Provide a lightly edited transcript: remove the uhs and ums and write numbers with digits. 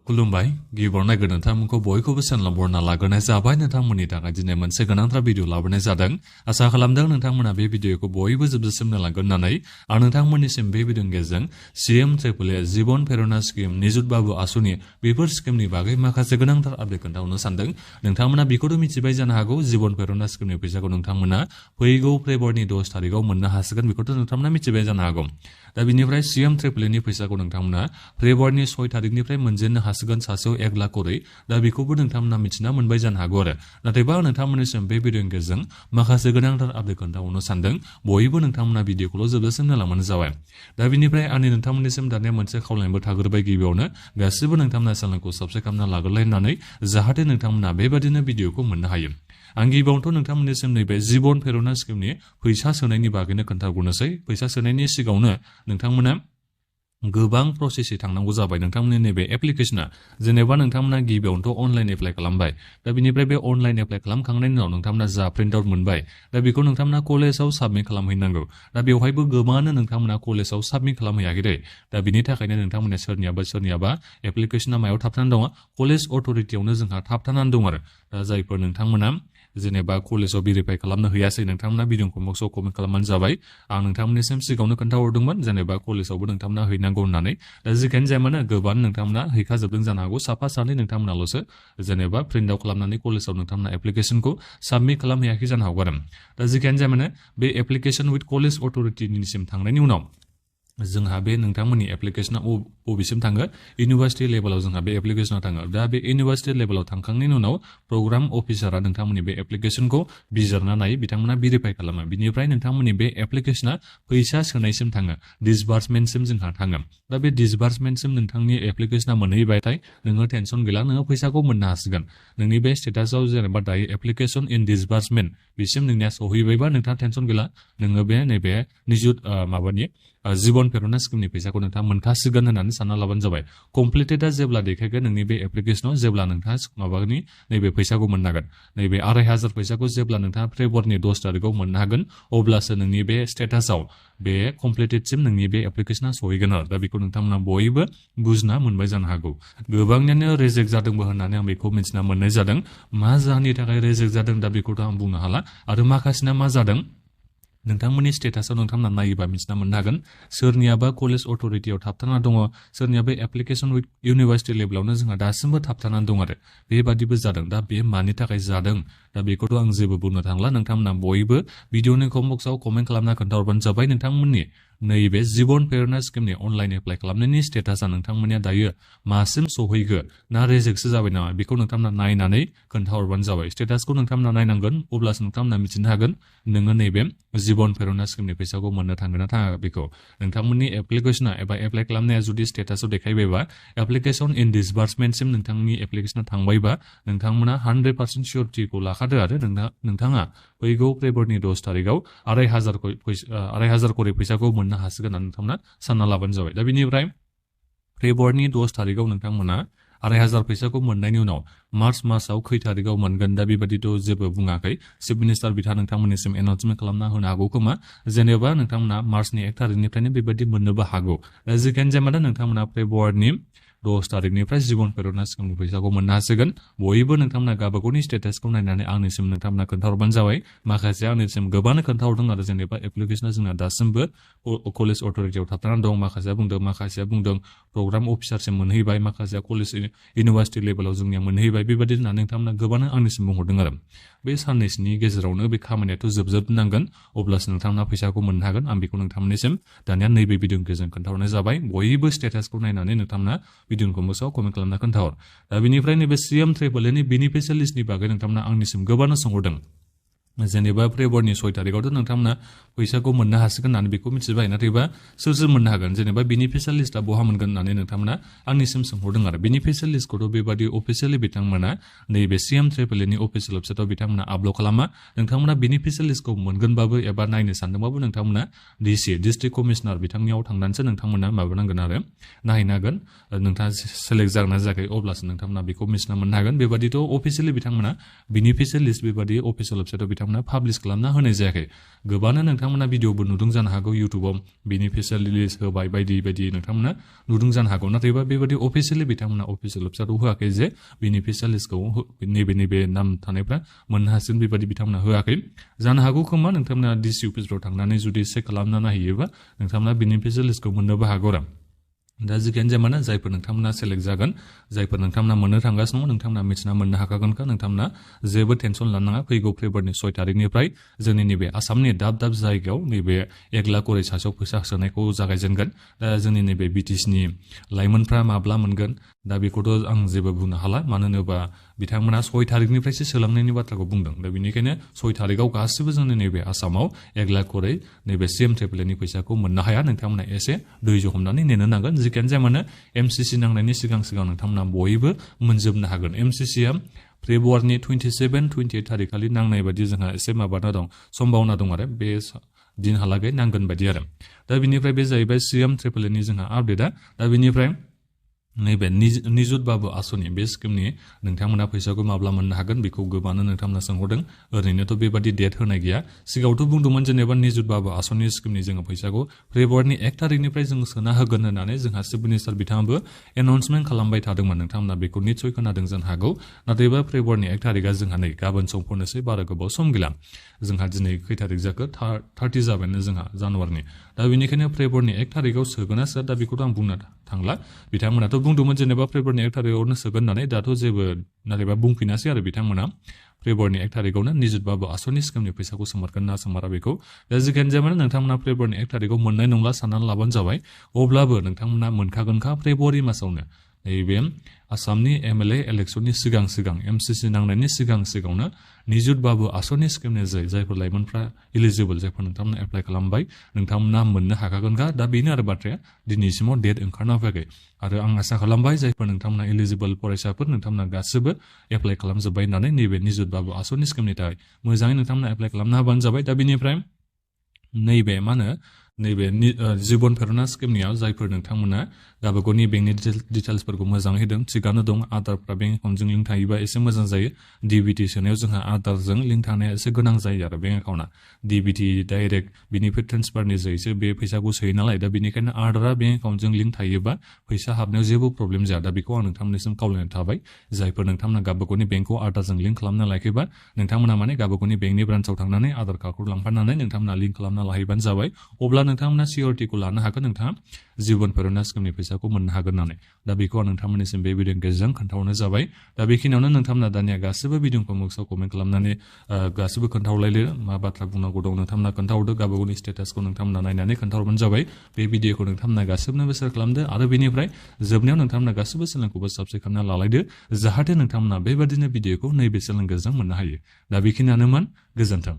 खुलुमबाय गिबियाव नायगोन नोंथांमोनखौ बयखौबो चेनेलाव बरना लाग्रोनाय जाबाय नोंथांमोननि थाखाय दिनै मोनसे गोनांथार भिडिअ लाबोनाय जादों आसा खालामदों नोंथांमोना बे भिडिअखौ बयबो जोबजासिम नायलांगोन होननानै आं नोंथांमोननिसिम बे भिडिअनि गेजेरजों CM triple A Jeevan Prerana scheme Nijut Babu आसुनि बेफोर स्किमनि बागै माखासे गोनांथार आपडेट खोन्थाहरनो सानदों नोंथांमोना बेखौथ' मिथिबाय जानो हागौ जीवन प्रेरणा स्किमनि फैसाखौ नोंथांमोना फैगौ फेब्रुवारिनि 10 तारिखआव मोननो हासिगोन बेखौथ' नोंथांमोना मिथिबाय जानो हागौ दा बिनिफ्राय सीएम ट्रिपल ए नि फैसाखौ नोंथांमोना फेब्रुवारिनि 6 तारिखनिफ्राय मोनजेननो हासिगोन सासेयाव 1 लाख करै दा बेखौबो नोंथांमोना मिथिना मोनबाय जानो हागौ आरो नाथायबा नोंथांमोननिसिम बे भिडिअनि गेजेरजों माखासे गोनांथार आपडेट खोन्थाहरनो सानदों बयबो नोंथांमोना भिडिअखौल' जोबजासिम नायलांबानो जाबाय दा बिनिफ्राय आंनि नोंथांमोननिसिम दानिया मोनसे खावलायनायबो थाग्रोबाय गिबियावनो गासिबो नोंथांमोना चेनेलखौ साबस्क्राइब खालामना लाग्रोलाय होननानै जाहाथे नोंथांमोना बेबादिनो भिडिअखौ मोननो हायो आं गिबियावनोथ' नोंथांमोननिसिम नैबे जीवन प्रेरणा स्किमनि फैसा सोनायनि बागैनो खोन्थाहरनोसै फैसा सोनायनि सिगाङावनो नोंथांमोना गोबां प्रसेसै थांनांगौ जाबाय नोंथांमोननि नैबे एप्लिकेशना जेनेबा नोंथांमोना गिबियावनोथ' अनलाइन एप्लाइ खालामबाय दा बिनिफ्राय बे अनलाइन एप्लाइ खालामखांनायनि उनाव नोंथांमोना जा प्रिन्ट आउट मोनबाय दा बेखौ नोंथांमोना कलेजाव साबमिट खालामहैनांगौ दा बेवहायबो गोबाङानो नोंथांमोना कलेजाव साबमिट खालामहैयाखै दे दा बिनि थाखायनो नोंथांमोना सोरनियाबा एप्लिकेशना मायाव थाबथानानै दङ कलेज अथ'रिटियावनो जोंहा थाबथानानै दं आरो दा जायफोर नोंथांमोना जेनेबा कलेजाव भेरिफाइ खालामनो हैयासै नोंथांमोना भिडिअखौ बक्सआव कमेन्ट खालामबानो जाबाय आं नोंथांमोननिसिम सिगाङावनो खोन्थाहरदोंमोन जेनेबा कलेजावबो नोंथांमोना हैनांगौ होननानै दा जिखियानो जाया मानो गोबां नोंथांमोना हैखाजोबदों जानो हागौ साफा सानै नोंथांमोनाल'सो जेनेबा प्रिन्ट आउट खालामनानै कलेजाव नोंथांमोना एप्लिकेशनखौ साबमिट खालामहैयाखै जानो हागौ आरो दा जिखियानो जाया मानो बे एप्लिकेशन उइथ कलेज अथ'रिटिनिसिम थांनायनि उनाव जोंहा बे नोंथांमोननि एप्लिकेशना बबेसिम थाङो इउनिभार्सिटि लेभेलाव जोंहा बे एप्लिकेशना थाङो दा बे इउनिभार्सिटि लेभेलाव थांखांनायनि उनाव प्रग्राम अफिसारा नोंथांमोननि बे एप्लिकेशनखौ बिजिरना नायो बिथांमोना भेरिफाइ खालामो बिनिफ्राय नोंथांमोननि बे एप्लिकेशना फैसा सोनायसिम थाङो डिसबार्समेन्टसिम जोंहा थाङो दा बे डिसबार्समेन्टसिम नोंथांनि एप्लिकेशना मोनहैबायथाय नोङो टेनसन गैला नोङो फैसाखौ मोननो हासिगोन नोंनि बे स्टेटासाव जेनेबा दायो एप्लिकेशन इन डिसबार्समेन्ट बिसिम नोंनिया सहैबायबा नोंथाङा टेनसन गैला नोङो बे नैबे निजुत माबानि जीवन प्रेरणा स्किमनि फैसाखौ नोंथाङा मोनखासिगोन होननानै सानना लाबानो जाबाय कमप्लिटेडा जेब्ला देखायगोन नोंनि बे एप्लिकेशनाव जेब्ला नोंथाङा माबानि नैबे फैसाखौ मोननो हागोन नैबे 2500 फैसाखौ जेब्ला नोंथाङा फेब्रुवारिनि 10 तारिखआव मोननो हागोन अब्लासो नोंनि बे स्टेटासाव बे कमप्लिटेडसिम नोंनि बे एप्लिकेशना सहैगोन आरो दा बेखौ नोंथांमोना बयबो बुजिना मोनबाय जानो हागौ गोबांनियानो रिजेक्ट जादोंबो होननानै आं बेखौ मिथिना मोननाय जादों मा जाहोननि थाखाय रिजेक्ट जादों दा बेखौथ' आं बुंनो हाला आरो माखासेना मा जादों नोंथांमोननि स्टेटासाव नोंथांमोना नायोबा मिथिना मोननो हागोन सोरनियाबा कलेज अथ'रिटियाव थाबथाना दङ सोरनियाबा एप्लिकेशन उइथ इउनिभार्सिटि लेभेलावनो जोंहा दासिमबो थाबथानानै दं आरो बेबादिबो जादों दा बे मानि थाखाय जादों दा बेखौथ' आं जेबो बुंनो थांला नोंथांमोना बयबो भिडिअनि कमेन्ट बक्सआव कमेन्ट खालामना खोन्थाहरबानो जाबाय नोंथांमोननि नैबे जीवन प्रेरणा स्किमनि अनलाइन एप्लाइ खालामनायनि स्टेटासा नोंथांमोननिया दायो मासिम सहैखो ना रिजेक्टसो जाबाय नामा बेखौ नोंथांमोना नायनानै खोन्थाहरबानो जाबाय स्टेटासखौ नोंथांमोना नायनांगोन अब्लासो नोंथांमोना मिथिनो हागोन नोङो नैबे जीवन प्रेरणा स्किमनि फैसाखौ मोननो थांगोन ना थाङा बेखौ नोंथांमोननि एप्लिकेशना एबा एप्लाइ खालामनाया जुदि स्टेटासाव देखायबायबा एप्लिकेशन इन डिसबार्समेन्टसिम नोंथांनि एप्लिकेशना थांबायबा नोंथांमोना 100% सियरटिखौ लाखादो आरो नोंथाङा फैगौ फेब्रुवारिनि 10 तारिखआव 2500 करै फैसाखौ मोननो हासिगोन होननानै नोंथांमोना सानना लाबानो जाबाय दा बिनिफ्राय फेब्रुवारिनि 10 तारिखआव नोंथांमोना 2500 फैसाखौ मोननायनि उनाव मार्च मासाव खै तारिखआव मोनगोन दा बेबादिथ' जेबो बुङाखै चिफ मिनिस्टार बिथाङा नोंथांमोननिसिम एनाउन्समेन्ट खालामना होनो हागौ खोमा जेनेबा नोंथांमोना मार्चनि 1 तारिखनिफ्रायनो बेबादि मोननोबो हागौ दा जिखियानो जाया मानो नोंथांमोना फेब्रुवारिनि 10 तारिखनिफ्राय जीवन प्रेरणा स्किमनि फैसाखौ मोननो हासिगोन बयबो नोंथांमोना गावबागावनि स्टेटासखौ नायनानै आंनिसिम नोंथांमोना खोन्थाहरबानो जाबाय माखासे आंनिसिम गोबांनो खोन्थाहरदों आरो जेनेबा एप्लिकेशना जोंना दासिमबो कलेज अथ'रिटियाव थाबथानानै दं माखासेया बुंदों प्रग्राम अफिसारसिम मोनहैबाय माखासेया कलेज इउनिभार्सिटि लेभेलाव जोंनिया मोनहैबाय बेबादि होननानै नोंथांमोना गोबांनो आंनिसिम बुंहरदों आरो बे साननैसोनि गेजेरावनो बे खामानियाथ' जोबजोबनांगोन अब्लासो नोंथांमोना फैसाखौ मोननो हागोन आं बेखौ नोंथांमोननिसिम दानिया नैबे भिडिअनि गेजेरजों खोन्थाहरनाय जाबाय बयबो स्टेटासखौ नायनानै नोंथांमोना भिडिअखौ मोसाव कमेन्ट खालामना खोन्थाहर दा बेनिफ्राय नैबे सीएम ट्रिपल ए नि बेनिफिसियेल लिस्टनि बागै नोंथांमोना आंनिसिम गोबांनो सोंहरदों जेनेबा फेब्रुवारिनि 6 तारिखआवथ' नोंथांमोना फैसाखौ मोननो हासिगोन होननानै बेखौ मिथिबाय नाथायबा सोर मोननो हागोन जेनेबा बेनिफिसियेल लिस्टआ बहा मोनगोन होननानै नोंथांमोना आंनिसिम सोंहरदों आरो बेनिफिसियेल लिस्टखौथ' बेबादि अफिसियेलि बिथांमोना नैबे सीएम ट्रिपल ए नि अफिसियेल वेबसाइटआव बिथांमोना आपल'ड खालामा नोंथांमोना बेनिफिसियेल लिस्टखौ मोनगोनबाबो एबा नायनो सानदोंबाबो नोंथांमोना डिसि डिस्ट्रिक्ट कमिशनार बिथांनियाव थांनानैसो नोंथांमोना माबानांगोन आरो नायहैनांगोन नोंथाङा सेलेक्ट जागोन ना जायाखै अब्लासो नोंथांमोना बेखौ मिथिना मोननो हागोन बेबादिथ' अफिसियेलि बिथांमोना बेनिफिसियेल लिस्ट बेबादि अफिसियेल वेबसाइटआव बिथांमोना पाब्लिश खालामना होनाय जायाखै गोबांनो नोंथांमोना भिडिअबो नुदों जानो हागौ इउट्युबाव बेनिफिशियेल रिलिज होबाय बायदि बायदि नोंथांमोना नुदों जानो हागौ नाथायबा बेबायदि अफिसियेलि बिथांमोना अफिसियेल वेबसाइटआव होआखै जे बेनिफिशियेल लिस्टखौ नैबे नाम थानायफ्रा मोननो हासिगोन बेबायदि बिथांमोना होआखै जानो हागौ खोमा नोंथांमोना डिसि अफिसफ्राव थांनानै जुदि चेक खालामना नायहैयोबा नोंथांमोना बेनिफिशियेल लिस्टखौ मोननोबो हागौ आरो दा जिखियानो जाया मानो जायफोर नोंथांमोना सेलेक्ट जागोन जायफोर नोंथांमोना मोननो थांगासिनो दङ नोंथांमोना मिथिना मोननो हाखागोनखा नोंथांमोना जेबो टेनसन लानाङा फैगौ फेब्रुवारिनि 6 तारिखनिफ्राय जोंनि नैबे आसामनि दाब दाब जायगायाव नैबे 1 लाख करै सासेयाव फैसा सोनायखौ जागायजेनगोन दा जोंनि नैबे बिटिसिनि लाइमोनफ्रा माब्ला मोनगोन दा बेखौथ' आं जेबो बुंनो हाला मानो होनोबा बिथांमोना 6 तारिखनिफ्रायसो सोलोंनायनि बाथ्राखौ बुंदों दा बेनिखायनो 6 तारिखआव गासिबो जोंनि नैबे आसामाव 1 लाख करै नैबे सिएम ट्रिपल नि फैसाखौ मोननो हाया नोंथांमोना एसे धैर्य हमनानै नेनो नांगोन जिखियानो जाया मानो एमसिसि नांनायनि सिगां नोंथांमोना बयबो मोनजोबनो हागोन एमसिसिआ फेब्रुवारिनि 27-28 तारिखखालि नांनाय बायदि जोंहा एसे माबाना दं सम्भावना दं आरो बे दिनहालागै नांगोन बायदि आरो दा बिनिफ्राय बे जाहैबाय सिएम ट्रिपल नि जोंहा आपडेटआ दा बिनिफ्राय नैबे निजुत बाबु आसनि बे स्किमनि नोंथांमोना फैसाखौ माब्ला मोननो हागोन बेखौ गोबांनो नोंथांमोना सोंहरदों ओरैनोथ' बेबादि डेट होनाय गैया सिगाङावथ' बुंदोंमोन जेनेबा निजुत बाबु आसनि स्किमनि जोङो फैसाखौ फेब्रुवारिनि 1 तारिखनिफ्राय जों सोना होगोन होननानै जोंहा चिफ मिनिस्टार बिथाङाबो एनाउन्समेन्ट खालामबाय थादोंमोन नोंथांमोना बेखौ निस्सय खोनादों जानो हागौ नाथायबा फेब्रुवारिनि 1 तारिखआ जोंहा नै गाबोन समफोरनोसै बारा गोबाव सम गैला जोंहा दिनै खै तारिख जाखो 30 जाबायनो जोंहा जानुवारिनि दा बेनिखायनो फेब्रुवारिनि 1 तारिखआव सोगोना सोआ दा बेखौथ' आं बुंनो थांला बिथांमोनाथ' बुंदोंमोन जेनेबा फेब्रुवारिनि 1 तारिखआवनो सोगोन होननानै दाथ' जेबो नाथायबा बुंफिनासै आरो बिथांमोना फेब्रुवारिनि 1 तारिखआवनो निजुत बाबु आसनि स्किमनि फैसाखौ सोमारगोन ना सोमारा बेखौ दा जिखियानो जाया मानो नोंथांमोना फेब्रुवारिनि 1 तारिखआव मोननाय नंला साननानै लाबानो जाबाय अब्लाबो नोंथांमोना मोनखागोनखा फेब्रुवारि मासावनो नैबे आसामनि एमएलए इलेक्शननि सिगां एमसिसि नांनायनि सिगाङावनो निजुत बाबु आसनि स्किमनि जायफोर लाइमोनफ्रा इलिजिबल जायफोर नोंथांमोना एप्लाइ खालामबाय नोंथांमोना मोननो हाखागोनखा दा बेनो आरो बाथ्राया दिनैसिमाव डेट ओंखारना फैयाखै आरो आं आसा खालामबाय जायफोर नोंथांमोना इलिजिबल फरायसाफोर नोंथांमोना गासिबो एप्लाइ खालामजोब्बाय होननानै नैबे निजुत बाबु आसनि स्किमनि थाखाय मोजाङै नोंथांमोना एप्लाइ खालामनो हाबानो जाबाय दा बेनिफ्राय नैबे मा होनो नैबे जिबन प्रेरणा स्किमनियाव जायफोर नोंथांमोना गावबागावनि बेंकनि डिटेल्सफोरखौ मोजाङै होदों थिगानो दं आधारफ्रा बेंक एकाउन्टजों लिंक थायोबा एसे मोजां जायो डिबिटि सोनायाव जोंहा आधारजों लिंक थानाया एसे गोनां जायो आरो बेंक एकाउन्टआ डिबिटि डाइरेक्ट बेनिफ्राय ट्रेन्सफारनि जैसो बे फैसाखौ सोयो नालाय दा बेनिखायनो आधारा बेंक एकाउन्टजों लिंक थायोबा फैसा हाबनायाव जेबो प्रब्लेम जाया दा बेखौ आं नोंथांमोननिसिम खावलायनाय थाबाय जायफोर नोंथांमोना गावबागावनि बेंकखौ आधारजों लिंक खालामना लायाखैबा नोंथांमोना माने गावबागावनि बेंकनि ब्रान्चआव थांनानै आधार कार्डखौ लांफानानै नोंथांमोना लिंक खालामना लाहैबानो जाबाय अब्ला नोंथांमोना सिकिउरिटिखौ लानो हागोन नोंथाङा जिबन प्रेरणा स्किमनि फैसाखौ मोननो हागोन होननानै दा बेखौ आं नोंथांमोननिसिम बे भिडिअनि गेजेरजों खोन्थाहरनाय जाबाय दा बेखिनियावनो नोंथांमोना दानिया गासिबो भिडिअखौ मुक्सआव कमेन्ट खालामनानै गासिबो खोन्थाहरलायदो मा बाथ्रा बुंनांगौ दं नोंथांमोना खोन्थाहरदो गावबागावनि स्टेटासखौ नोंथांमोना नायनानै खोन्थाहरबानो जाबाय बे भिडिअखौ नोंथांमोना गासिबोनोबो शेयार खालामदो आरो बेनिफ्राय जोबनायाव नोंथांमोना गासिबो चेनेलखौबो साबस्क्राइब खालामना लालायदो जाहाथे नोंथांमोना बेबादिनो भिडिअखौ नैबे चेनेलनि गेजेरजों मोननो हायो दा बेखिनियानोमोन गोजोन्थों